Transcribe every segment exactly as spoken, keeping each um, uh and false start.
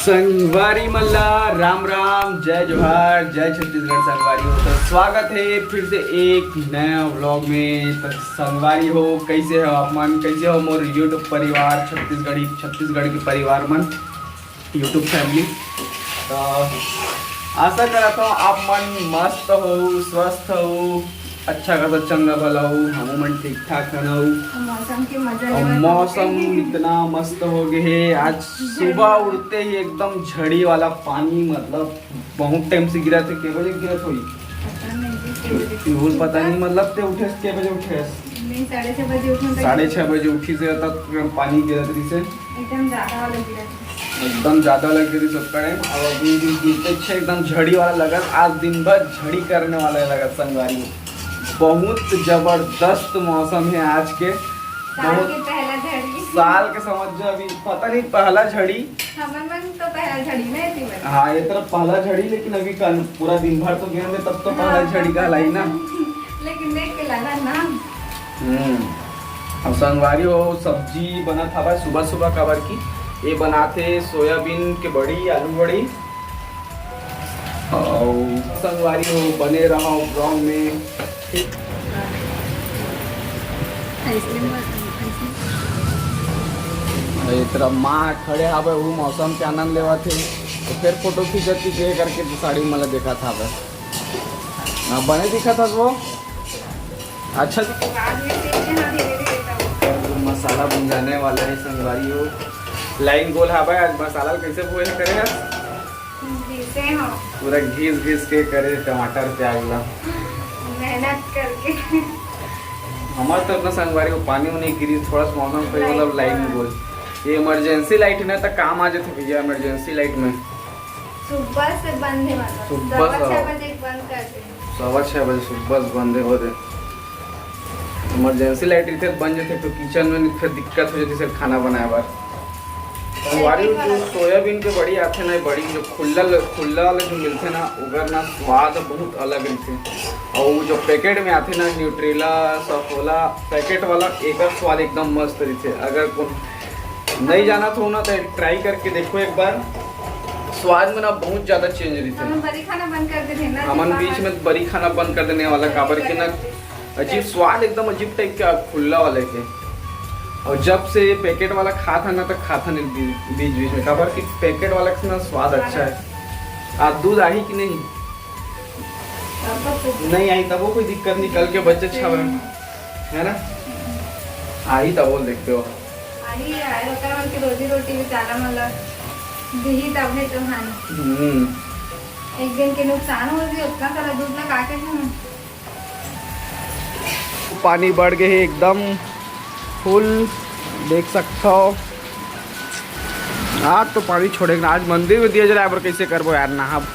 संगवारी मन ला राम राम, जय जोहार, जय छत्तीसगढ़। संगवारी हो, तो स्वागत है फिर से एक नया व्लॉग में। तो संगवारी हो, कैसे हो आप मन? कैसे हो मोर YouTube परिवार, छत्तीसगढ़ी, छत्तीसगढ़ के परिवार मन, YouTube फैमिली? तो आशा करत हूँ आप मन मस्त हो, स्वस्थ हो, अच्छा खासा चंगा भला हो। हमू मन ठीक ठाक हन। अउ मौसम के मजा अउ लेवत मौसम होते। इतना मस्त हो गए है। आज सुबह उठते ही एकदम झड़ी वाला पानी, मतलब बहुत टाइम से गिरा थे। के बजे गिरा थोड़ी? पता नहीं जी, के बजे। वो पता नहीं, मतलब ते उठे के बजे उठे? नहीं, साढ़े छह बजे उठे थे। साढ़े छह बजे उठी से तक पानी गिरत रही से। एकदम ज्यादा वाला गिरा था। एकदम ज्यादा लग रही सब करे। अब अभी भी गिरते छे एकदम झड़ी वाला लगत। आज दिन भर झड़ी करने वाला लगत संगवारी। बहुत जबरदस्त मौसम है आज के। साल बहुत के पहला झड़ी। साल के समझ जो अभी पता नहीं पहला झड़ी। हमन मन तो पहला झड़ी ना इसी बार। हाँ, ये तरफ पहला झड़ी, लेकिन अभी कल पूरा दिन भर तो गेम में, तब तो पहला हाँ, झड़ी का लाई ना। लेकिन देख के लगा ना। हम्म। अब संगवारी हो, सब्जी बनत हवय सुबह सुबह, काबर की ये बनाथे सोयाबीन के बड़ी, आलू बड़ी। अउ संगवारी हो, बने रहो ब्लॉग में। आइसक्रीम बन-, आइसक्रीम। अरे, तेरा माँ खड़े हवे, वो मौसम के आनंद लेवत हे, तो फिर फोटो खींचत कि के करके तो साड़ी मला देखत हवे। हाँ, बने दिखत हस वो। अच्छा, बाद में सीखते हैं, धीरे धीरे तब। मसाला भुंजाने वाला है संगवारी हो। लाइन गोल हवे, आज मसाला कैसे भुए करे है? घिसे हो। पूरा घिस घिस के करे टमाटर प्याज ला। मेहनत करके। हमार तो इतना संगवारी हो, पानी उनी गिरी, थोड़ा सा मौसम पे, मतलब लाइन गोल। ये इमरजेंसी लाइट है ना, तो काम आ जाते भैया, इमरजेंसी लाइट में। सुबह से बंद है, मतलब सुबह सवा से। छह बजे बंद कर दे। सवा छह बजे सुबह से बंद है, हो दे। इमरजेंसी लाइट रहिथे, बन जाथे तो किचन में फिर दिक्कत हो जाती, सिर्फ खाना बनाए बर। संगवारी हो, जो सोयाबीन के बड़ी आथे ना, बड़ी जो खुल्ला ल-, खुल्ला वाले जो मिलथे ना, ओकर ना स्वाद बहुत अलग रहिथे। और वो जो पैकेट में आथे ना, न्यूट्रेला, सफोला, पैकेट वाला, एकर स्वाद एकदम मस्त रहिथे। अगर कोई नहीं जानत हो ना, तो ट्राई करके देखो एक बार। स्वाद में ना बहुत ज्यादा चेंज रहिथे। हमन बरी खाना बंद कर देथे ना, हमन बीच में बरी खाना बंद कर देने वाला, काबर के ना अजीब स्वाद, एकदम अजीब टाइप के खुल्ला वाले के। और जब से ये पैकेट वाला खात हन ना, तो खात हन बीच बीच में, काबर कि पैकेट वाला के ना स्वाद अच्छा है। आ दूध आही कि नहीं? नहीं आई तबो कोई दिक्कत नहीं, कल के बच्चे छावे, है ना? आई तबो देखते हो। आई आए होता मन के रोजी रोटी बेचारा मन ला दिही तब है तो खाना। हम्म। एक दिन के नुकसान हो गई, उतना सारा दूध ला काटे खाना। पानी बढ़ गए हे एकदम फुल, देख सकथव। आज तो पानी छोड़े ना, आज मंदिर में दिया जलाए बर कैसे करबो यार, नहाब,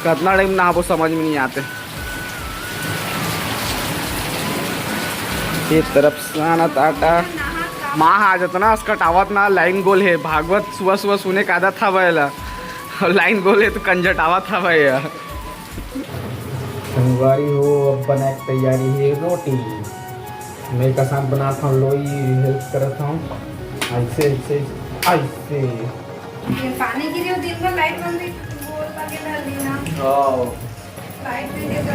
कतना टाइम नहाबो समझ में नहीं आते। ये तरफ से आना ताटा। माँ हा जतना अस कटावत ना लाइन गोल है, भागवत सुबह सुबह सुने का आदत था भाई ला, और लाइन गोल है तो कंजटावत था भाई यार। संगवारी हो, अब बनाए के तैयारी है रोटी। मैं कसान बनात हूँ लोई, हेल्प करत हूँ। ऐसे ऐसे ऐसे। ये पानी गिरे हो दिन भर लाइट बंद रही, वो लगे ना दिन ना। हाँ। लाइट भी दे दो।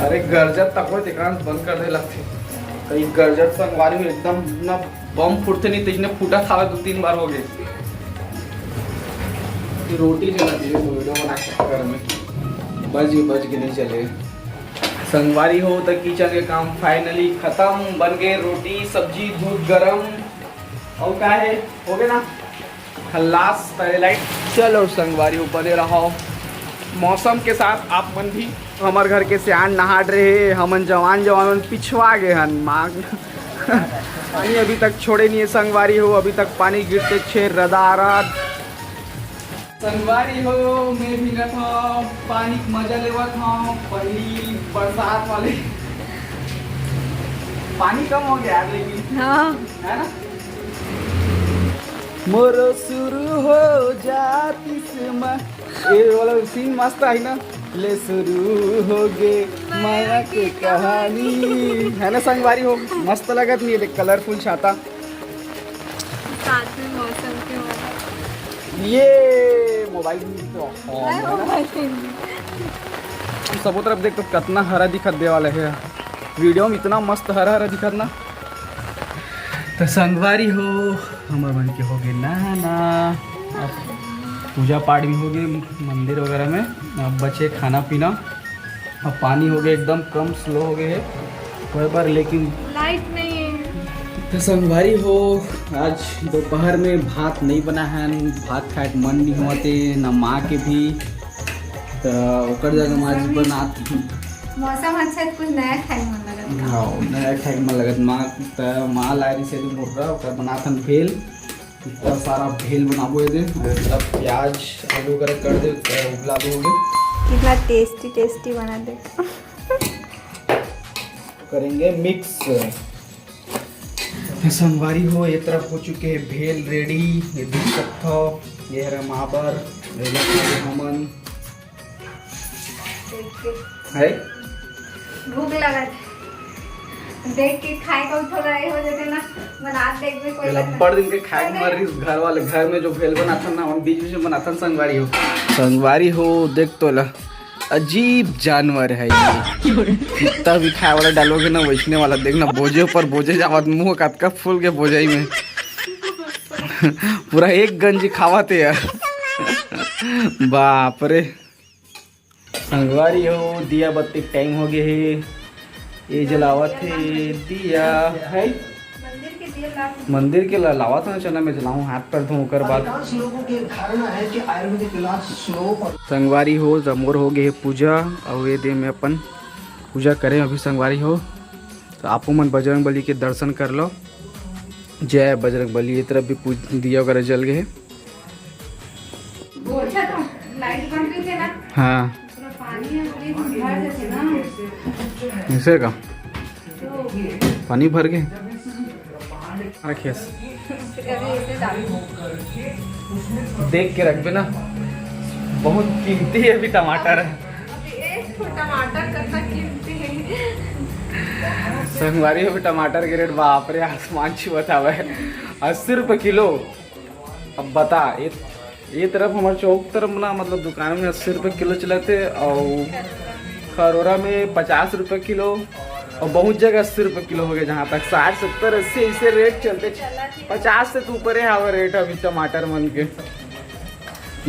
अरे गरजत तक हो, तेकरा बंद कर दे लगथे। कहीं गरजत संगवारी हो एकदम ना बम फुटते नहीं, तेजने फूटा था दो तीन बार हो गए। ये रोटी जला दीजिए, वो वीडियो बना के चक्कर में बज गए, बज के नहीं चले। संगवारी हो तो किचन के काम फाइनली खत्म, बन गए रोटी, सब्जी, दूध गरम। और क्या है, हो गया ना? खल्लास पहले लाइट। चलो संगवारी हो, बने रहो मौसम के साथ आप मन भी। हमर घर के सियान नहाट रहे, हमन जवान जवान मन पिछवा गए हन माँ। पानी अभी तक छोड़े नहीं है संगवारी हो, अभी तक पानी गिरते छे रदारद। संगवारी हो, मैं भीगत हूँ, पानी के मजा लेवत हूँ, पहली बरसात वाले। पानी कम हो गया यार, लेकिन हाँ। है ना? मोरो शुरू हो जातिस म-, ये वाला सीन मस्त है ना, ले शुरू हो गे माया के कहानी, है ना संगवारी हो? मस्त लगत नहीं है, देख कलरफुल छाता। साथ में मौसम के हो। ये भाई, तो सबो तरफ देख तो कितना हरा दिखत दे वाला है। वीडियो में इतना मस्त हरा हरा दिखत ना। तो संगवारी हो, हमर मन के हो गए नहाना, अब पूजा पाठ भी हो गए मंदिर वगैरह में। अब बचे खाना पीना। अब पानी हो गए एकदम कम, स्लो हो गए है कोई बार, लेकिन लाइट नहीं है। तो संगवारी हो, आज दोपहर में भात नहीं बना है, भात खाए के मन नहीं होते ना माँ के भी। तो ओकर जगह माँ आज बनात। मौसम अच्छा है, कुछ नया खाए के मन लगत। हाँ, नया खाए के मन लगत। माँ, तो माँ ला रही से मुर्रा, ओकर बनात हन भेल। इतना सारा भेल बनाबो ये दे, मतलब प्याज आलू वगैरह कर दे, उबला दो हो गए। कितना टेस्टी टेस्टी बना दे। करेंगे मिक्स। संगवारी हो, ये तरफ हो चुके हैं भेल रेडी। ये देख सकते हो, ये हरे माबर, ये हमन है। भूख लगत, देख के खाए को थोड़ा ये हो जाते ना, बना देख में कोई लब्बड़ दिन के खाए के मर रही घर वाले। घर में जो भेल बनाथन ना, हम बीच बीच में बनाथन संगवारी हो। संगवारी हो, देख तो ला, अजीब जानवर है ये। कितना भी खाए वाला डालोगे ना, वैसने वाला। देखना, बोझे ऊपर बोझे जावत, मुंह कतका फूल के बोझाई में। पूरा एक गंजी खावत है यार। बाप रे। संगवारी हो, दिया बत्ती टाइम हो गए है। ये जलावत है दिया है। मंदिर के ला-, लावत ना चला, मैं जलाऊं, हाथ पैर धोऊं, ओकर बाद। अधिकांश लोगों की धारणा है कि आयुर्वेदिक इलाज स्लो और संगवारी हो, जमोर हो गए है पूजा, और ये दे में अपन पूजा करें अभी संगवारी हो। तो आपो मन बजरंग बली के दर्शन कर लो। जय बजरंग बली। ये तरफ भी पूज-, दिया वगैरह जल गए है। अच्छा, तो लाइट बंद रही थी ना? हाँ। पूरा पानी है, पूरे भर जाते ना। ऐसे का? तो पानी भर के रखिए। अभी ऐसे डालो। देख के रखबे ना, बहुत कीमती है अभी टमाटर। अभी एक ठो टमाटर कितना कीमती है। संगवारी हो, टमाटर के रेट बाप रे आसमान छुअत हवे। अस्सी रुपये किलो। अब बता, ये, ये तरफ हमारे चौक तरफ ना, मतलब दुकान में अस्सी रुपये किलो चलते, और खरोरा में पचास रुपये किलो, और बहुत जगह अस्सी रुपये किलो हो गए। जहाँ तक साठ, सत्तर, अस्सी ऐसे रेट चलते, पचास से तो ऊपर है हवा रेट अभी टमाटर मन के।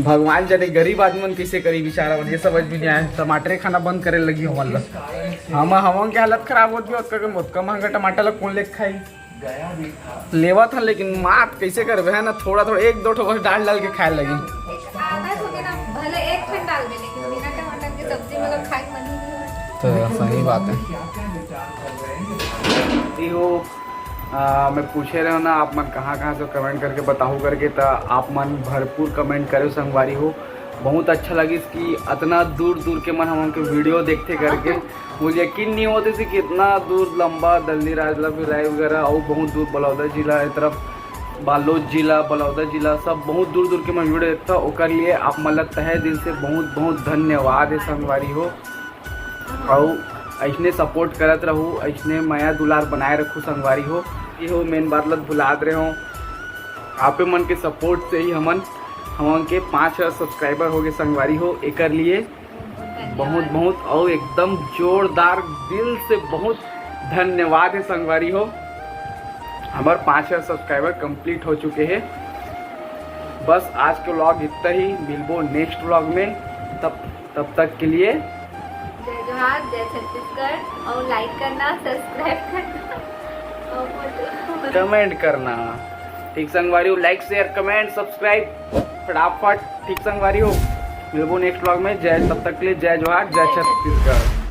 भगवान जाने गरीब आदमी मन कैसे करी बेचारा मन, ये समझ में नहीं आया। टमाटरे खाना बंद करे लगी हमन ला। हम, हमन के हालत खराब होत भी, ओतका के, ओतका महंगा टमाटर ला कौन लेके खाई? लेवत हन, लेकिन मात कैसे करबे, है ना, थोड़ा थोड़ा, एक दो ठो बस डाल डाल के खाए लगी। आधा ठो के ना, भले एक ठन डाल दे, लेकिन बिना टमाटर के सब्जी में अगर खाए के मन ही नहीं होय। तो सही बात है। ये हो, आ, मैं पूछे रहे हो ना, आप मन कहाँ कहाँ से कमेंट करके बताओ करके, तो आप मन भरपूर कमेंट करे संगवारी हो। बहुत अच्छा लगिस कि अतना दूर दूर के मन हमन के वीडियो देखते करके। मुझे यकीन नहीं होते कि इतना दूर लंबा दल्लीराज ला भी राय वगैरह, और बहुत दूर बलौदा जिला, ए तरफ बालोद जिला, बलौदा जिला, सब बहुत दूर दूर के मन वीडियो देखता। ओकर लिए आप मन ला तहे दिल से बहुत बहुत धन्यवाद है संगवारी हो। और ऐसने सपोर्ट करत रहू, ऐसने मया दुलार बनाए रखू संगवारी हो। ये हो मेन बात लत भुलात रहे हो, आपे मन के सपोर्ट से ही हमन, हमन के पाँच हजार सब्सक्राइबर हो गए संगवारी हो। एकर लिए बहुत बहुत और एकदम जोरदार दिल से बहुत धन्यवाद है संगवारी हो। हमार पाँच हजार सब्सक्राइबर कंप्लीट हो चुके हैं। बस आज के व्लॉग इतना ही, मिलबो नेक्स्ट व्लॉग में। तब, तब तक के लिए जय जोहार, जय छत्तीसगढ़, और लाइक करना, सब्सक्राइब करना, और कमेंट करना। ठीक संगवारी हो, लाइक, शेयर, कमेंट, सब्सक्राइब फटाफट। ठीक संगवारी हो, मिलबो नेक्स्ट व्लॉग में। जय, तब तक के लिए जय जोहार, जय छत्तीसगढ़।